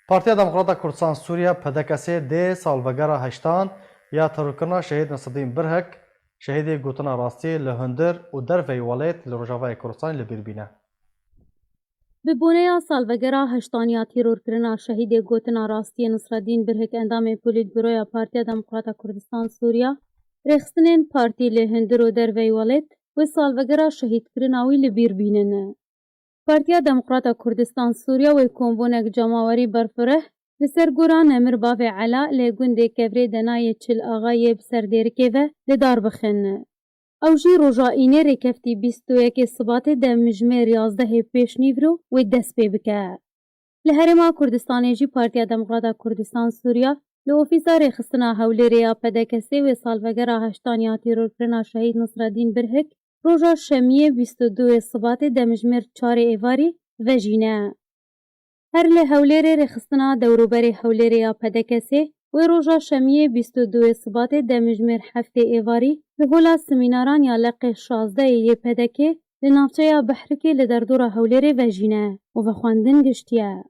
Partiya Demokrata Kurdistan Sûriye, P D K S, dê salvegera heştan ya terorkirina Şehîd Nesreddîn Birhik, şehîdê gotina rastiyê li hundir û derveyî welêt li Rojavayê Kurdistanê li bîr bîne. Bi boneya salvegera heştan ya terorkirina şehîdê gotina rastiyê Nisreddîn Birhik, endamê Polîtbûroya Partiya Demokrata Kurdistan Sûriya, rêxistinên partî li hundir û derveyî welêt wê salvegera şehîdkirina wî li bîr bînin. Partiya Demokrata Kurdistan Sûriya wê kombonek cemawerî berfireh li ser gora Nemir Bavê Ela li gundê Kevrê Denayê Çil Axa yê bi ser Dêrikê ve li dar bixin. Ew jî roja înê rêkeftî bîst û yekê Sibatê demjimêr yazdehê pêşnîvro wê dest pê bike. Li Herêma Kurdistanê jî Partiya Demokrata Kurdistan Sûriya li ofîsa rêxistina Hewlêrê ya P D K S wê salvegera heştan ya terorkirina Şehîd Nisreddîn Birhik, roja şemiyê bîst û du Sibatê demjimêr çarê êvarî vejîne. Her li Hewlêrê rêxistina dewroberê Hewlêrê ya P D K S wê roja şemiyê bîst û du Sibatê demjimêr heftê êvarî li hola semînaran ya leqê şazdehê yê P D K li navçeya Behrikê li derdora Hewlêrê vejîne û vexwendin giştiye.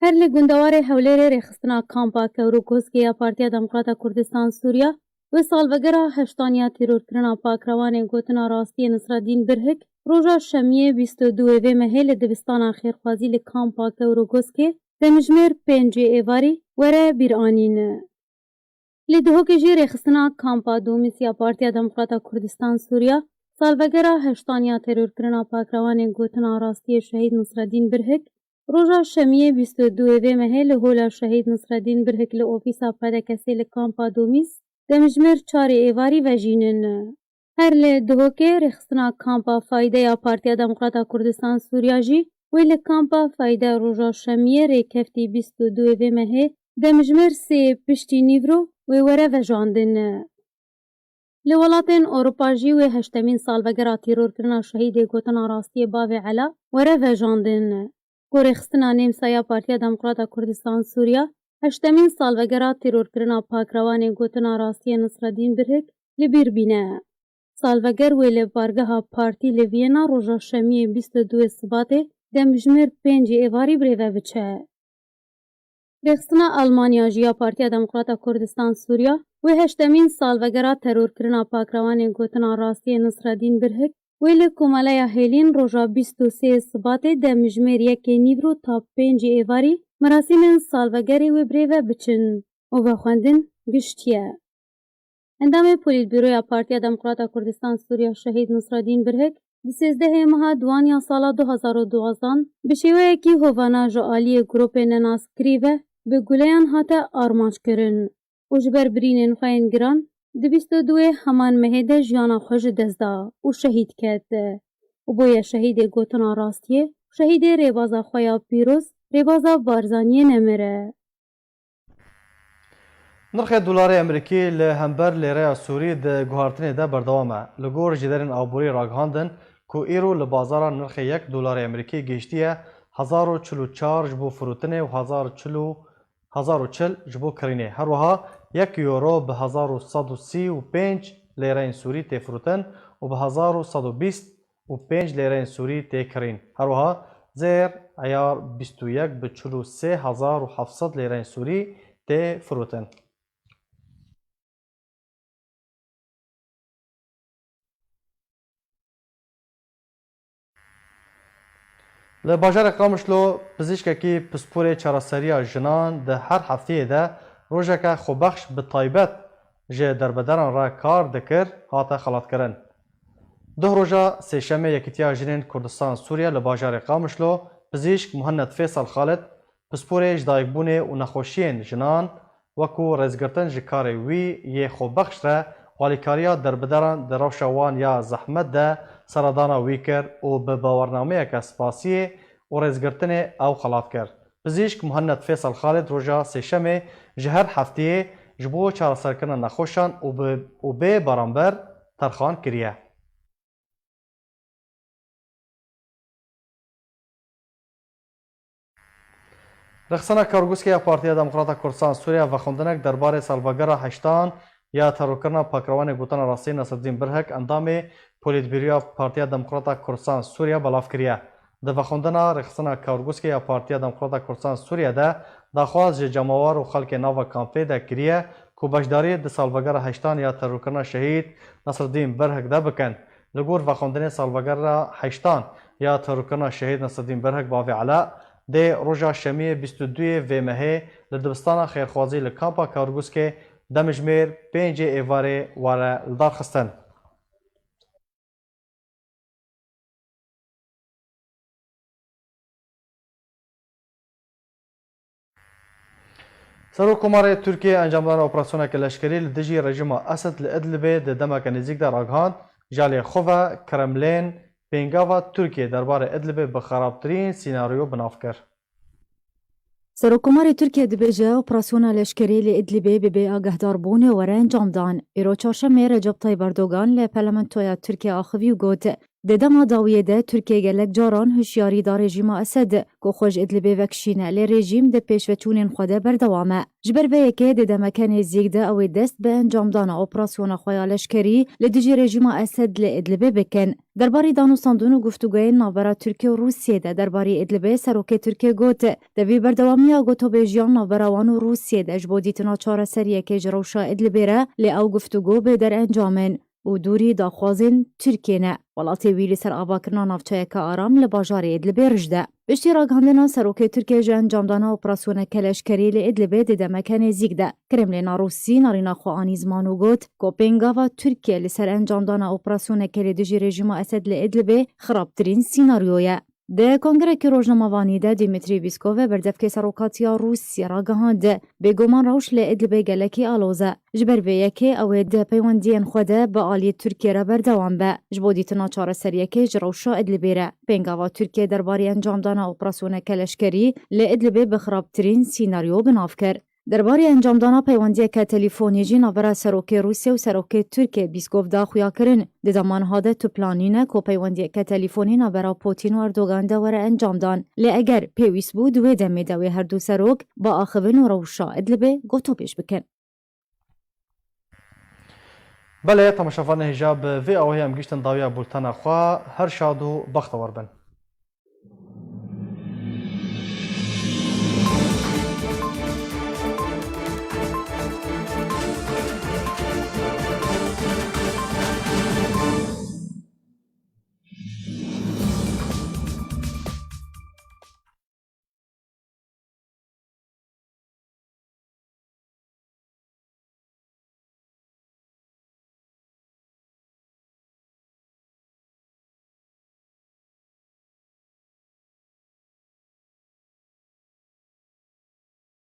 Her li gundewarê Hewlêrê rêxistina kampa Kewr û Goskê ya Partiya Demokrata Kurdistan Sûriya wê salvegera heştan ya terorkirina pakrewanê gotina rastiyê Nisreddîn Birhik, roja şemiyê bîst û du ê vê mehê li dibistana xêrxwazî li kampa Kewr û Goskê demjimêr pêncê êvarî were bîranîn. Li Duhokê jî rêxistina kampa Domîs ya Partiya Demokrata Kurdistan Sûriya salvegera heştan ya terorkirina pakrewanê gotina rastiyê Şehîd Nisreddîn Birhik, roja şemiyê bîst û du ê vê mehê li hola Şehîd Nisreddîn Birhik li ofîsa P D K S li kampa Domîs demjimêr çarê êvarî vejînin. Her li Duhokê rêxistina kampa Fayde ya Partiya Demokrata Kurdistan Sûriya jî wê li kampa Fayde roja şemiyê rêkeftî bîst û du ê vê mehê demjimêr sê piştî nîvro wê were vejandin. Li welatên Ewropa jî wê heştemîn salvegera terorkirina şehîdê gotina rastiyê Bavê Ela were vejandin. Ku rêxistina Nêmsa ya Partiya Demokrata Kurdistan Sûriya heştemîn salvegera terorkirina pakrewanê gotina rastiyê Nisreddîn Birhik li bîr bîne. Salveger wê li bargeha partî li Viyena roja şemiyê bîst û du Sibatê demjimêr pêncî êvarî birêve biçe. Rêxistina Almanya jî ya Partiya Demokrata Kurdistan Sûriya wê heştemîn salvegera terorkirina pakrewanê gotina rastiyê Nisreddîn Birhik wê li Komeleya Hêlîn roja bîst û sê Sibatê demjimêr yekê nîvro ta pêncî êvarî merasîmên salvegerê wê birêve biçin û vexwendin giştiye. Endamê Polîtbûroya Partiya Demokrata Kurdistan Sûriya Şehîd Nisreddîn Birhik di sêzdehê meha Diwan ya sala du hazar û duwazdan bi şêweyekî hovana ji aliyê grûpê nenaskirî ve bi guleyan hate armanckirin û ji ber birînên xwe yên giran di bîst û duê heman mehê de jiyana xwe ji dest da û şehîd ket û bûye şehîdê gotina rastiyê û şehîdê rêbaza xwe ya pîroz, rêbaza Barzaniyê nemire. Nirxê dolarê Amerîkî li hember lêreya Sûrî di guhartinê de berdewam e. Li gor jêderên aborî ragihandin ku îro li bazaran nirxê yek dolarê Amerîkî gihiştiye hezar û çil û çar ji bo firotinê û hezar û çil û hezar û çil ji bo kirînê. Her wiha yek euro bi hezar û sed û sî û pênc lêreyên Sûrî tê firotin û bi hezar û sed û bîst û pênc lêreyên Sûrî tê kirîn. Her wiha zêr, eyar bîst û yek bi çil û sê hezar û heft sed lîreyên Sûrî tê firotin. Li bajarê Qamişlo pizîşkekî pisporê çareseriya jinan di her hefteyê de rojeke xwebexş bi taybet ji derbederan re kar dikir, hate xelatkirin. Duh roja Sêşemê Yekîtiya Jinên Kurdistan Sûriye li bajarê Qamişlo pizîşk Muhennet Fêsal Xalid pisporê ji dayikbûnê û nexweşiyên jinan wekû rêzgirtin ji karê wî yê xwebexş re alîkariya derbideran di rewşa wan ya zehmet de seredana wî kir û bi bawernameyeke spasiyê û rêzgirtinê ew xelat kir. Pizîşk Muhennet Fêsal Xalid roja Sêşemê ji her hefteyê ji bo çareserkirina nexweşan û bi, û bê beramber terxan kiriye. Rexsana Karguskê ya Partiya Demokrata Kurdistan Sûriye vexwendinek derbarê salvegera heştan ya terorkirina pakrewanê gotana rastî Nasreddîn Birhik, endamê Polîtbîroya Partiya Demokrata Kurdistan Sûriye belav kiriye. Di vexwendina rêxistina Karguskê ya Partiya Demokrata Kurdistan Sûriye de daxwaz ji cemawer û xelkê nava kampê de kiriye ku beşdarî di salvegera heştan ya terorkirina şehîd Nasreddîn Birhik de bikin. Li gor vexwendinê salvegera heştan ya terorkirina şehîd Nasreddîn Birhik bavê Ela dê roja şemiyê bîst û duyê vê mehê li dibistana xêrxwazî li kampa Karguskê demjimêr pêncê êvarê were lidarxistin. Serokkomarê Tirkiyê encamdana operasyoneke leşkerî li dijî rejîma Esed li Idlibê di demeke nêzîk de ragihand, ji aliyê xwe ve Kremlên pêngava Tirkiyê derbarê Idlibê bi xerabtirîn sînaryo bi nav kir. Serokkomarê Tirkiye dibêje, operasyona leşkerî li Idlibê bi bê agehdarbûnê were encamdan. Îro çarşemê Recep Tayyip Erdogan li Parlamentoya Tirkiye axivî û got, di dema dawiyê de Tirkiye gelek caran hişyarî da rejîma Esed ku xwe ji Idlibê vekişîne, lê rejîm di pêşveçûnên xwe de berdewam e. Ji ber vê yekê di demeke nêzîk de ew ê dest bi encamdana operasyona xwe ya leşkerî li dijî rejîma Esed li Idlibê bikin. Derbarî danûstandin û guftûgoyên navbera Tirkiye û Rûsiyê de derbarî Idlibê serokê Tirkiye got, di vî berdewamiya gotobêjiyan navbera wan û Rûsiyê de ji bo dîtina çareseriyekê ji rewşa Idlibê re, lê ew guftûgo bê derencam in û dûrî daxwazên Tirkiyê ne. Welatê wî li ser avakirina navçeyeke aram li bajarê Idlibê rij de. Piştî ragihandina serokê Tirkiye ji encamdana operasyoneke leşkerî li Idlibê di demeke nêzîk de, Kremlêna Rûsî narîna xwe anî ziman û got ku pêngava Tirkiye li ser encamdana operasyoneke li dijî rejîma Esed li Idlibê xirabtirîn sînaryo ye. Di kongrekî rojnamevanî de Dimitrî Pîskov, berdevkê serokatiya Rûsî ragihand, bêguman rewş li Idlibê gelekî aloz e. Ji ber vê yekê ew ê di peywendiyên xwe de bi aliyê Tirkiye re berdewam be, ji bo dîtina çareseriyekê ji rewşa Idlibê re. Pêngava Tirkiye derbarê encamdana operasyoneke leşkerî li Idlibê bi xirabtirîn sînaryo bi nav kir. Derbarê encamdana peywendiyeke telîfonî jî navbera serokê Rûsya û serokê Tirkiyê Pîskov da xuyakirin. Di dema niha de tu plan nîne ku peywendiyeke telîfonî navbera Putin û Erdogan de were encamdan. Lê eger pêwîst bû, di wê demê de wê her du serok biaxivin û rewşa Idlibê gotopêş bikin. Belê, temaşevanê hêja, bi vê awayî em gihîştin dawiya bultena xwe. Her şad û bextewar bin.